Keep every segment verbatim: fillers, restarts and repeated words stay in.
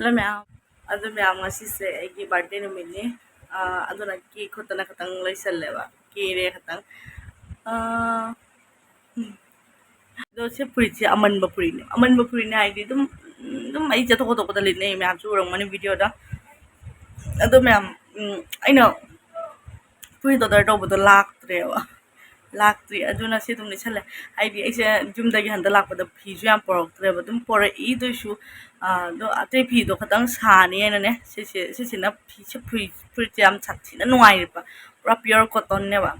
Hello ꯃꯌꯥꯝ, ꯑꯗꯨ ꯃꯌꯥꯝ, ꯉꯁꯤꯁꯦ ꯑꯩꯒꯤ ꯕꯥꯔꯗꯦ ꯅꯨꯃꯤꯠꯅꯤ꯫ ꯑꯥ, ꯑꯗꯨꯅ ꯀꯦꯛ ꯈꯣꯠꯇꯅ ꯈꯇꯪ ꯂꯣꯏꯁꯜꯂꯦꯕ, ꯀꯦꯔꯦ ꯈꯇꯪ꯫ ꯑꯥ, ꯎꯝ꯫ ꯑꯗꯣ ꯁꯤ ꯐꯨꯔꯤꯠꯁꯦ ꯑꯃꯟꯕ ꯐꯨꯔꯤꯠꯅꯦ, ꯑꯃꯟꯕ ꯐꯨꯔꯤꯠꯅꯦ ꯍꯥꯏꯗꯤ ꯑꯗꯨꯝ, ꯑꯗꯨꯝ ꯑꯩ ꯆꯠꯊꯣꯛ ꯈꯣꯠꯇꯣꯛꯄꯗ ꯂꯤꯠꯅꯩ, ꯃꯌꯥꯝꯁꯨ ꯎꯔꯝꯒꯅꯤ ꯚꯤꯗꯤꯑꯣꯗ꯫ ꯑꯗꯣ ꯃꯌꯥꯝ, ꯎꯝ, ꯑꯩꯅ ꯐꯨꯔꯤꯠ ꯑꯣꯔꯗꯔ ꯇꯧꯕꯗꯣ ꯂꯥꯛꯇ꯭ꯔꯦꯕ, ꯂꯥꯛꯇ꯭ꯔꯤ꯫ ꯑꯗꯨꯅ ꯁꯤ ꯑꯗꯨꯝ ꯂꯤꯠꯁꯜꯂꯦ꯫ ꯍꯥꯏꯗꯤ ꯑꯩꯁꯦ ꯌꯨꯝꯗꯒꯤ ꯍꯟꯗꯛ ꯂꯥꯛꯄꯗ ꯐꯤꯁꯨ ꯌꯥꯝ ꯄꯣꯔꯛꯇ꯭ꯔꯦꯕ, ꯑꯗꯨꯝ ꯄꯣꯔꯛꯏ꯫ ꯑꯗꯨꯏꯁꯨ, ꯑꯥ, ꯑꯗꯣ ꯑꯇꯩ ꯐꯤꯗꯣ ꯈꯇꯪ ꯁꯥꯅꯤ ꯍꯥꯏꯅꯅꯦ, ꯁꯤꯁꯦ, ꯁꯤꯁꯤꯅ ꯐꯤꯁꯦ, ꯐꯨꯔꯤꯠ, ꯐꯨꯔꯤꯠꯁꯦ ꯌꯥꯝ ꯁꯥꯊꯤꯅ ꯅꯨꯡꯉꯥꯏꯔꯦꯕ, ꯄꯨꯔꯥ pure cottonꯅꯦꯕ꯫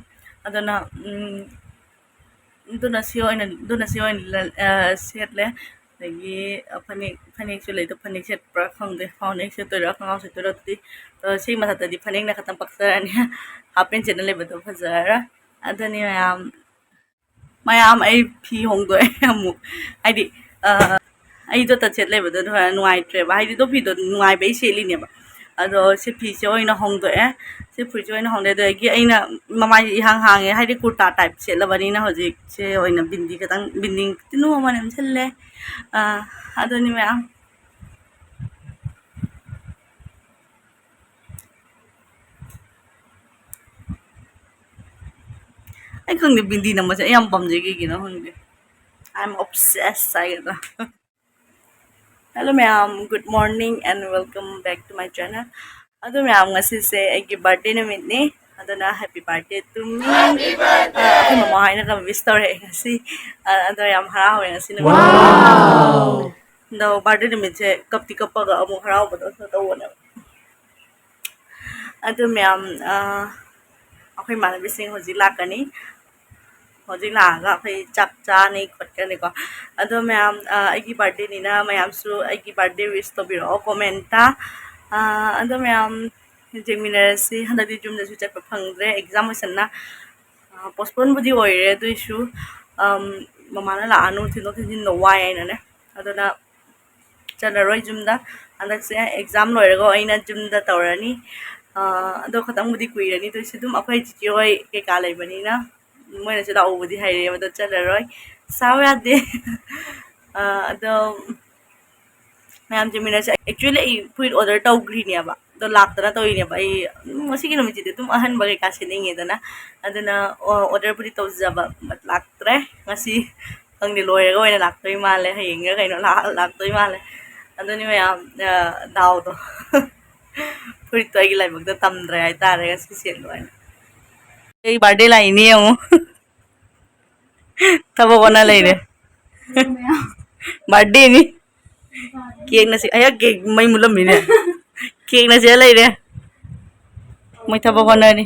ꯑꯗꯨꯅ, ꯎꯝ, ꯑꯗꯨꯅ ꯁꯤ ꯑꯣꯏꯅ, ꯑꯗꯨꯅ ꯁꯤ ꯑꯣꯏꯅ ꯂ-, ꯑ, ꯁꯦꯠꯂꯦ꯫ ꯑꯗꯒꯤ ꯐꯅꯦꯛ, ꯐꯅꯦꯛꯁꯨ ꯂꯩꯗꯣ, ꯐꯅꯦꯛ ꯁꯦꯠꯄ꯭ꯔꯥ ꯈꯪꯗꯦ, ꯐꯅꯦꯛ ꯁꯦꯠꯇꯣꯏꯔꯥ ꯈꯪꯒꯥꯎ ꯁꯦꯠꯇꯣꯏꯔꯥ ꯑꯗꯨꯗꯤ꯫ ꯑ, ꯁꯤ ꯃꯊꯛꯇꯗꯤ ꯐꯅꯦꯛꯅ ꯈꯇꯪ ꯄꯛꯆꯔꯅꯤ꯫ ꯍꯥꯞ ꯄꯦꯟ ꯁꯦꯠꯅ ꯂꯩꯕꯗꯣ ꯐꯖꯔꯔꯣꯏ꯫ ꯑꯗꯨꯅꯤ ꯃꯌꯥꯝ, ꯃꯌꯥꯝ ꯑꯩ ꯐꯤ ꯍꯣꯡꯗꯣꯛꯑꯦ ꯑꯃꯨꯛ꯫ ꯍꯥꯏꯗꯤ, ꯑ, ꯑꯩꯗꯣ ꯇꯠ ꯁꯦꯠ ꯂꯩꯕꯗꯣ ꯈꯔ ꯅꯨꯡꯉꯥꯏꯇ꯭ꯔꯦꯕ꯫ ꯍꯥꯏꯗꯤ ꯑꯗꯣ ꯐꯤꯗꯣ ꯅꯨꯡꯉꯥꯏꯕꯩ ꯁꯦꯠꯂꯤꯅꯦꯕ꯫ ꯑꯗꯣ ꯁꯤ ꯐꯤꯁꯦ ꯑꯣꯏꯅ ꯍꯣꯡꯗꯣꯛꯑꯦ꯫ ꯁꯤ ꯐꯨꯔꯤꯠꯁꯦ ꯑꯣꯏꯅ ꯍꯣꯡꯗꯣꯛꯑꯦ꯫ ꯑꯗꯒꯤ ꯑꯩꯅ ꯃꯃꯥꯏꯁꯦ ꯏꯍꯥꯡ ꯍꯥꯡꯉꯦ, ꯍꯥꯏꯗꯤ ꯀꯨꯔꯇꯥ type ꯁꯦꯠꯂꯕꯅꯤꯅ ꯍꯧꯖꯤꯛꯁꯦ ꯑꯣꯏꯅ ꯕꯤꯟꯗꯤ ꯈꯇꯪ, ꯕꯤꯟꯗꯤ ꯈꯨꯅꯨ ꯑꯃ ꯅꯝꯁꯤꯜꯂꯦ꯫ ꯑ, ꯑꯗꯨꯅꯤ ꯃꯌꯥꯝ꯫ ꯑꯩ ꯈꯪꯗꯦ, ꯕꯤꯟꯗꯤ ꯅꯝꯕꯁꯦ ꯑꯩ ꯌꯥꯝ ꯄꯥꯝꯖꯩ, ꯀꯩꯒꯤꯅꯣ ꯈꯪꯗꯦ꯫ I'm obsessed ꯍꯥꯏꯒꯗ꯭ꯔꯥ꯫ Hello ꯃꯌꯥꯝ, good morning and welcome back to my channel. ꯑꯗꯨ ꯃꯌꯥꯝ, ꯉꯁꯤꯁꯦ ꯑꯩꯒꯤ ꯕꯥꯔꯗꯦ ꯅꯨꯃꯤꯠꯅꯤ, ꯑꯗꯨꯅ happy birthday to me꯫ ꯑ, ꯑꯩꯈꯣꯏ ꯃꯃꯥ ꯍꯣꯏꯅꯒ wish ꯇꯧꯔꯛꯑꯦ ꯉꯁꯤ꯫ ꯑ, ꯑꯗꯣ ꯌꯥꯝ ꯍꯔꯥꯎꯋꯦ ꯉꯁꯤ ꯅꯨꯃꯤꯠ꯫ ꯑꯗꯣ ꯕꯥꯔꯗꯦ ꯅꯨꯃꯤꯠꯁꯦ ꯀꯞꯇꯤ ꯀꯞꯄꯒ ꯑꯃꯨꯛ ꯍꯔꯥꯎꯕꯗꯣ ꯇꯧꯕꯅꯦꯕ꯫ ꯑꯗꯨ ꯃꯌꯥꯝ, ꯑ, ꯑꯩꯈꯣꯏ ꯏꯃꯥꯟꯅꯕꯤꯁꯤꯡ ꯍꯧꯖꯤꯛ ꯂꯥꯛꯀꯅꯤ꯫ ꯍꯧꯖꯤꯛ ꯂꯥꯛꯑꯒ ꯑꯩꯈꯣꯏ ꯆꯥꯛ ꯆꯥꯅꯤ ꯈꯣꯠꯀꯅꯤꯀꯣ꯫ ꯑꯗꯣ ꯃꯌꯥꯝ, ꯑ, ꯑꯩꯒꯤ ꯕꯥꯔꯗꯦꯅꯤꯅ ꯃꯌꯥꯝꯁꯨ ꯑꯩꯒꯤ ꯕꯥꯔꯗꯦ wish ꯇꯧꯕꯤꯔꯛꯑꯣ commentꯇ꯫ ꯑ, ꯑꯗꯣ ꯃꯌꯥꯝ ꯌꯦꯡꯃꯤꯟꯅꯔꯁꯤ꯫ ꯍꯟꯗꯛꯇꯤ ꯌꯨꯝꯗꯁꯨ ꯆꯠꯄ ꯐꯪꯗ꯭ꯔꯦ, exam ꯑꯣꯏꯁꯟꯅ꯫ ꯑ, postponeꯕꯨꯗꯤ ꯑꯣꯏꯔꯦ, ꯑꯗꯨꯏꯁꯨ, ꯑꯝ, ꯃꯃꯥꯅ ꯂꯥꯛꯑꯅꯨ, ꯊꯤꯟꯗꯣꯛ ꯊꯤꯟꯖꯤꯟꯗꯣ ꯋꯥꯏ ꯍꯥꯏꯅꯅꯦ꯫ ꯑꯗꯨꯅ ꯆꯠꯂꯔꯣꯏ ꯌꯨꯝꯗ꯫ ꯍꯟꯗꯛꯁꯦ exam ꯂꯣꯏꯔꯒ ꯑꯣꯏꯅ ꯌꯨꯝꯗ ꯇꯧꯔꯅꯤ꯫ ꯑ, ꯑꯗꯣ ꯈꯇꯪꯕꯨꯗꯤ ꯀꯨꯏꯔꯅꯤ, ꯑꯗꯨꯏꯁꯨ ꯑꯗꯨꯝ ꯑꯩꯈꯣꯏ ꯆꯤꯆꯦ ꯍꯣꯏ ꯀꯩꯀꯥ ꯂꯩꯕꯅꯤꯅ ꯃꯣꯏꯅꯁꯨ ꯂꯥꯛꯎꯕꯨꯗꯤ ꯍꯥꯏꯔꯛꯑꯦꯕ, ꯑꯗꯣ ꯆꯠꯂꯔꯣꯏ꯫ ꯁꯥꯎ ꯌꯥꯗꯦ꯫ ꯑ, ꯑꯗꯣ ꯃꯌꯥꯝ ꯆꯦꯟꯃꯤꯟꯅꯁꯦ꯫ Actually, ꯑꯩ ꯐꯨꯔꯤꯠ order ꯇꯧꯈ꯭ꯔꯤꯅꯦꯕ, ꯑꯗꯣ ꯂꯥꯛꯇꯅ ꯇꯧꯔꯤꯅꯦꯕ꯫ ꯑꯩ ꯑꯗꯨꯝ ꯉꯁꯤꯒꯤ ꯅꯨꯃꯤꯠꯁꯤꯗꯤ ꯑꯗꯨꯝ ꯑꯍꯟꯕ ꯀꯩꯀꯥ ꯁꯦꯠꯅꯤꯡꯉꯦꯗꯅ, ꯑꯗꯨꯅ orderꯕꯨꯗꯤ ꯇꯧꯖꯕ, but ꯂꯥꯛꯇ꯭ꯔꯦ꯫ ꯉꯁꯤ ꯈꯪꯗꯦ, ꯂꯣꯏꯔꯒ ꯑꯣꯏꯅ ꯂꯥꯛꯇꯣꯏ ꯃꯥꯜꯂꯦ, ꯍꯌꯦꯡꯒ ꯀꯩꯅꯣ ꯂꯥꯛ-, ꯂꯥꯛꯇꯣꯏ ꯃꯥꯜꯂꯦ꯫ ꯑꯗꯨꯅꯤ ꯃꯌꯥꯝ, ꯑ, ꯗꯥꯎꯗꯣ꯫ ꯐꯨꯔꯤꯠꯇꯣ ꯑꯩꯒꯤ ꯂꯥꯏꯕꯛꯇ ꯇꯝꯗ꯭ꯔꯦ ꯍꯥꯏꯇꯥꯔꯦ, ꯉꯁꯤ ꯁꯦꯠꯂꯣ ꯍꯥꯏꯅ꯫ ꯑꯩ birthday ꯂꯥꯛꯏꯅꯦ ꯌꯦꯡꯉꯨ꯫ ꯊꯕꯛ ꯑꯣꯟꯅ ꯂꯩꯔꯦ꯫ Birthdayꯅꯤ꯫ Cakeꯅ ꯁꯤ-, ꯑꯌꯥ, cake ꯃꯩ ꯃꯨꯠꯂꯝꯃꯤꯅꯦ꯫ Cakeꯅ ꯁꯤꯗ ꯂꯩꯔꯦ꯫ ꯃꯣꯏ ꯊꯕꯛ ꯍꯣꯠꯅꯔꯤ꯫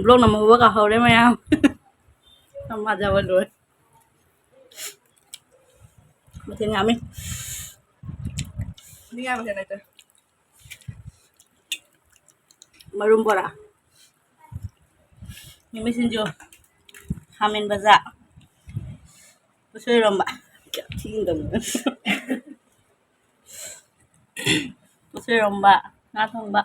ꯕ꯭ꯂꯣꯛ ꯅꯝꯍꯧꯕ ꯀꯥꯎꯍꯧꯔꯦ ꯃꯌꯥꯝ꯫ ꯅꯃꯥꯖꯕ ꯂꯣꯏ꯫ ꯃꯊꯦꯜ ꯌꯥꯝꯃꯤ꯫ ꯅꯤꯡꯉꯥꯏ ꯃꯊꯦꯜ ꯂꯩꯇ꯭ꯔꯦ꯫ ꯃꯔꯨꯝ ꯕꯣꯔꯥ, ꯃꯤꯃꯤ ꯁꯤꯡꯖꯨ, ꯈꯥꯃꯦꯟ ꯕꯖꯥ, ꯎꯁꯣꯏ ꯏꯔꯣꯝꯕ, ꯀꯌꯥꯝ ꯊꯤꯅ ꯇꯧꯕꯅꯣ꯫ ꯎꯁꯣꯏ ꯏꯔꯣꯝꯕ, ꯉꯥ ꯊꯣꯡꯕ꯫